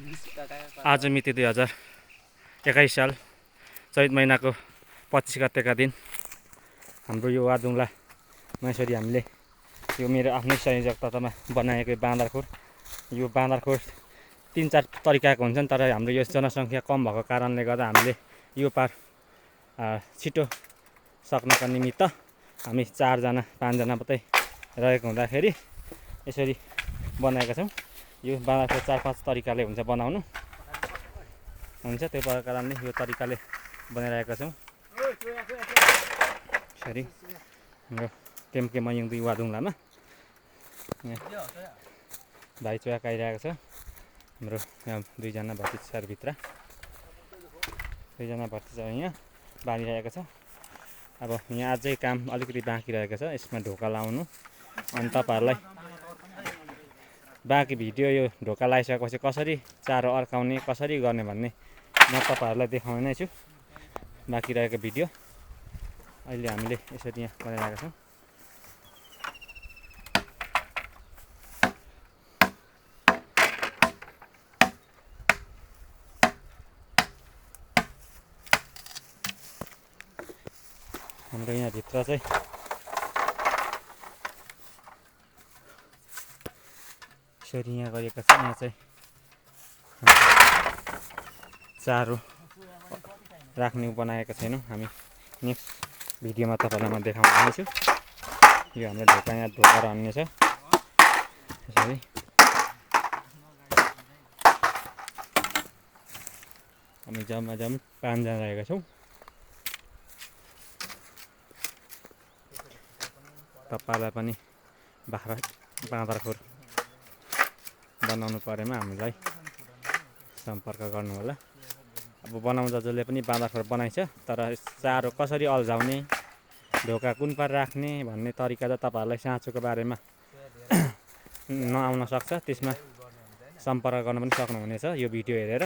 आज मिति 2021 साल चैत महिनाको 25 गतेका दिन हाम्रो यो वादुङलामा यसरी हामीले यो मेरो आफ्नै संयोजकतामा बनाएको बाँदरखोर। यो बाँदरखोर 3-4 तरिकाको हुन्छन्, तर हाम्रो यो जनसङ्ख्या कम भएको कारणले गर्दा हामीले यो पार छिटो सक्नका निमित्त हामी 4जना 5जना मात्रै रहेको हुँदाखेरि यसरी बनाएका छौँ। यो बाँदरखोर 4-5 तरिकाले हुन्छ बनाउनु हुन्छ, त्यो कारणले यो तरिकाले बनाइरहेका छौँ। यसरी हाम्रो टेम्के मयङ 2 वादुङलामा भाइ चोया खाइरहेको छ। हाम्रो यहाँ 2जना भतिजाभित्र 2जना भतिजा यहाँ बाँधिरहेको छ। अब यहाँ अझै काम अलिकति बाँकी रहेको छ, यसमा ढोका लाउनु। अनि तपाईँहरूलाई बाँकी भिडियो यो ढोका लगाइसकेपछि कसरी चारो अड्काउने कसरी गर्ने भन्ने म तपाईँहरूलाई देखाउने नै छु। बाँकी रहेको भिडियो अहिले हामीले यसरी यहाँ बनाइरहेका छौँ। हाम्रो यहाँ भित्र चाहिँ यसरी यहाँ गरिएको छ। यहाँ चाहिँ चारो राख्ने बनाएको छैनौँ हामी। नेक्स्ट भिडियोमा तपाईँलाई म देखाउने छु। यो हाम्रो ढोका यहाँ ढोका रहने छ। यसरी हामी जम्मा 5जना रहेका छौँ। तपाईँलाई पनि बाँदरखोर बनाउनु परेमा हामीलाई सम्पर्क गर्नु होला। अब बनाउँदा जसले पनि बाँदरखोर बनाइछ, तर चारो कसरी अल्झाउने ढोका कुन पार राख्ने भन्ने तरिका त तपाईँहरूलाई साँचोको बारेमा नआउन सक्छ। त्यसमा सम्पर्क गर्न पनि सक्नुहुनेछ यो भिडियो हेरेर।